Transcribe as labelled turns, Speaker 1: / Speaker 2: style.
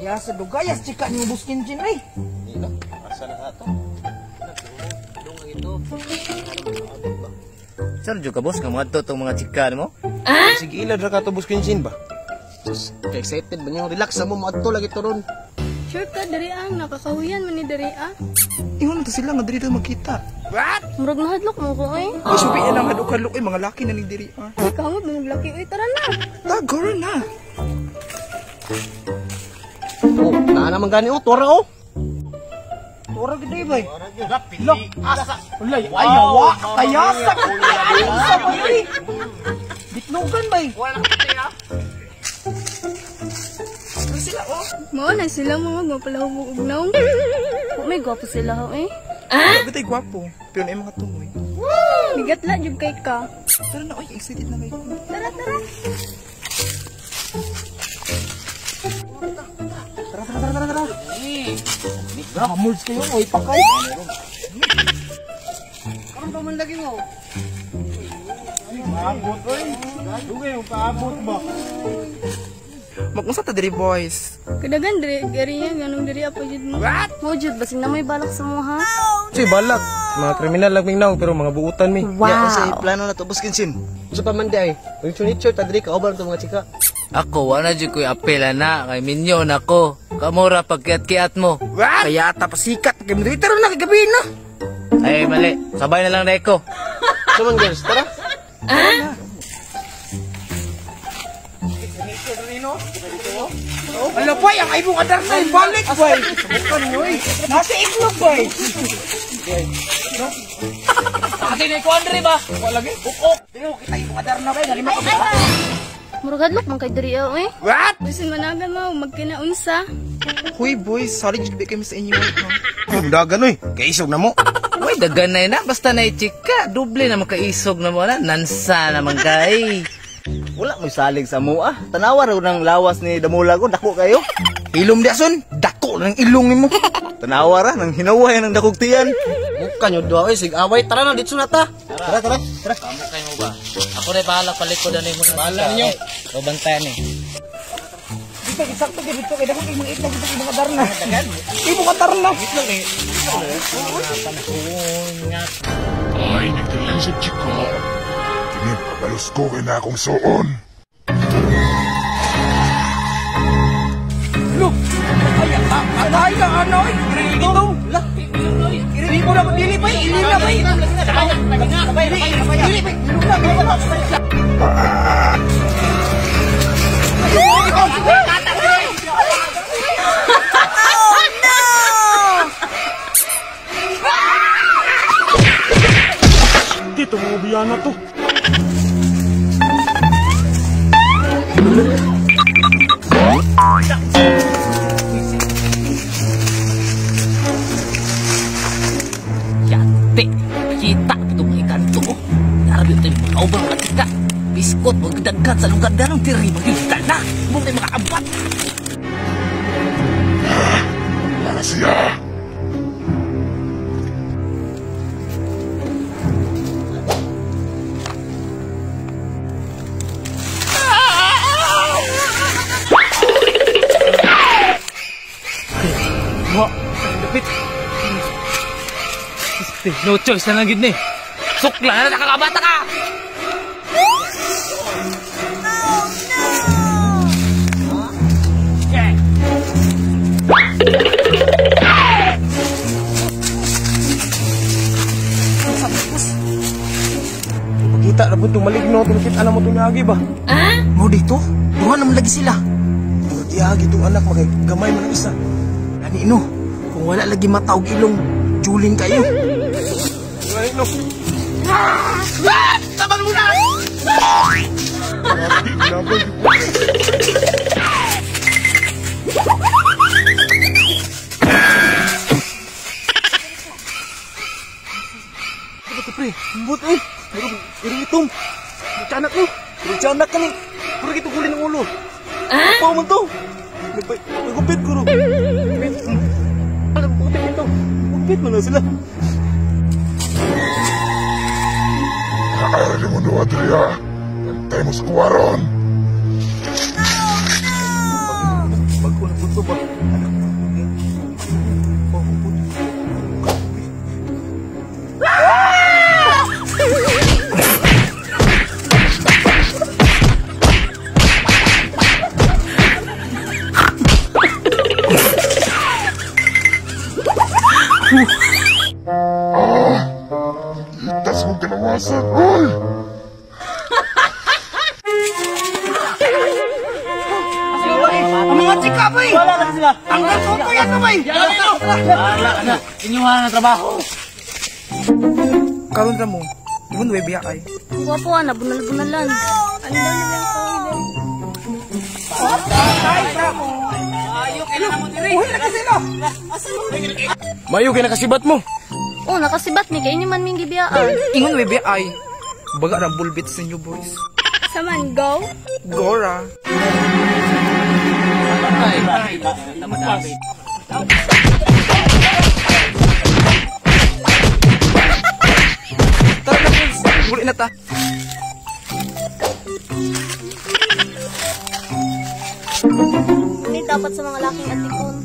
Speaker 1: Kaya sa dugayas chika ni Boss Kinchin ay.
Speaker 2: Hindi no. Asa na ka to? Dong ito.
Speaker 3: Sir, ka boss, nga mga to tong mga chika nimo?
Speaker 2: Sige ila ra ka to Boss Kinchin ba? Sus, excited ba niyo? Relax sa mo moadto lagi to ron.
Speaker 4: Sure ka diri ang nakakahuyan man ni diri ah.
Speaker 1: Ingon to sila nga diri daw makita. What?
Speaker 4: Murag nahadlok mo ko eh.
Speaker 1: Masubi na lang hadlok-hadlok ay mga laki na ning diri ah.
Speaker 4: Ay kamot mo laki oy, tara na.
Speaker 1: Tagoro na.
Speaker 2: Oh, naa naman gani oh, tora oh.
Speaker 1: Tora gid ay bay. Lok, asa. Ulay, ayawa, kayasa. Sa bay. Bitlogan bay. Wala na kasi ah. Sila oh.
Speaker 4: Mao na sila mo magpalahubog og naong. May gwapo sila ho eh.
Speaker 1: Ah? Bitay gwapo, pero na mga tungoy.
Speaker 4: Bigat la jud kay ka.
Speaker 1: Tara na oy, excited na kayo.
Speaker 4: Tara tara.
Speaker 1: Tara tara tara tara. Hamulds kayo oy pakay.
Speaker 2: Karon pa man lagi mo. Paabot oy. Dugay mo paabot ba?
Speaker 1: Magunsa ta diri boys.
Speaker 4: Kadagan diri area ganong diri apo jud mo.
Speaker 1: What?
Speaker 4: Mo jud basin na may balak sa mo ha.
Speaker 2: Si balak, mga kriminal lang mingnaw pero mga buutan mi.
Speaker 4: Wow.
Speaker 5: Ya, unsay plano na to Boss Kinchin?
Speaker 2: Unsa pa man di ay? Nature ta diri kauban to mga chika.
Speaker 3: Ako wala jud ko'y apela na kay minyo nako. Kamura pagkiat-kiat mo.
Speaker 1: What? Kaya ta pasikat kay mo diri tara na kay gabi na.
Speaker 3: Ay mali, sabay na lang na ko.
Speaker 2: So man girls, tara.
Speaker 4: Ah?
Speaker 1: Ano pa, ang ibong adar na balik boy. Bukan oy. Nasa iglog boy.
Speaker 3: Ate ni ko Andre ba?
Speaker 1: Wala lagi. Ukok. Dili kita ibong adar na bay, nalima ka ba?
Speaker 4: Murag hadlok man kay diri oy.
Speaker 1: What?
Speaker 4: Bisin managan mo magkinaunsa.
Speaker 1: Huy boys, sorry jud kami sa inyo.
Speaker 2: Dagan oy, kay isog na mo.
Speaker 3: Uy, dagan na na basta na chika, doble na makaisog na mo na nansa naman kay.
Speaker 5: Wala mo'y salig sa mua. Tanawa raw ng lawas ni Damulag o dako kayo.
Speaker 1: Ilom di ason, dako ng ilong nimo.
Speaker 5: Tanawa ra nang hinaway ng dakog tiyan.
Speaker 2: Muka nyo duha oy, sig away tara na didto na ta.
Speaker 5: Tara tara tara.
Speaker 3: Kamo kay mo ba? Ako rin bahala palikod ani mo.
Speaker 2: Bahala ninyo.
Speaker 3: O bantayan eh.
Speaker 1: Dito sakto gyud dito kay dako kay mga itlog dito kay mga darna. Ibong adarna.
Speaker 2: Itlog ni.
Speaker 6: Ay, nagdalan sa chika. Kini pagalos ko kay na akong suon.
Speaker 1: Look! Ay, ay, ano, ay, ito. Dili mo na, dili pa, ili na, bay. Dili, dili, ilong na,
Speaker 4: Oh no!
Speaker 6: Dito mga biyana to.
Speaker 3: Yate, kita ito mga ikanto. Narabi ito yung mga ubang mga tika. Biskot, magdagkat sa lugar darang tiri, magigita na. Mong tayo mga abat.
Speaker 6: Para siya.
Speaker 3: Wa, lupit. No choice na lang gid ni. Sukla na nakakabata ka.
Speaker 4: Oh no!
Speaker 2: Pakita ra pud maligno tong kita na mo tong agi ba.
Speaker 4: Ah?
Speaker 1: Mo dito? Duha naman lagi sila.
Speaker 2: Murag iagi tong anak makay gamay man ang isa.
Speaker 1: Ani no, kung wala lagi mata og ilong, julin kayo.
Speaker 2: Ani no.
Speaker 1: Ah! Tabang mo na!
Speaker 2: Ano to pre? Ambot oy. Murag irong itom. Tiyanak no. Murag tiyanak kani. Murag ito kulin ng ulo. Ah? Pao man to. Nagupit ko ro. Alam ko ito. Gupit man na sila.
Speaker 6: Aari mo no, Adria. Bantay mo sa kuwaron.
Speaker 2: Bago na punto ba?
Speaker 1: Chika bay.
Speaker 2: Wala na sila.
Speaker 1: Ang gatuto yan na bay.
Speaker 3: Wala na. Inyuha na trabaho.
Speaker 1: Karon ra mo. Ingon way biya ay.
Speaker 4: Ang gwapo ah, nabunal-bunalan. Ano daw nila ang kawin?
Speaker 1: Uy, na kasi sila.
Speaker 2: Mayo kay nakasibat mo.
Speaker 4: Oh, nakasibat ni kay inyo man ming gibiyaan.
Speaker 1: Ingon way biya ay. Baga ra bulbit sa inyo boys.
Speaker 4: Saman, go?
Speaker 1: Gora. Tara na boys, muli na ta.
Speaker 4: Hindi dapat sa mga laking atikon.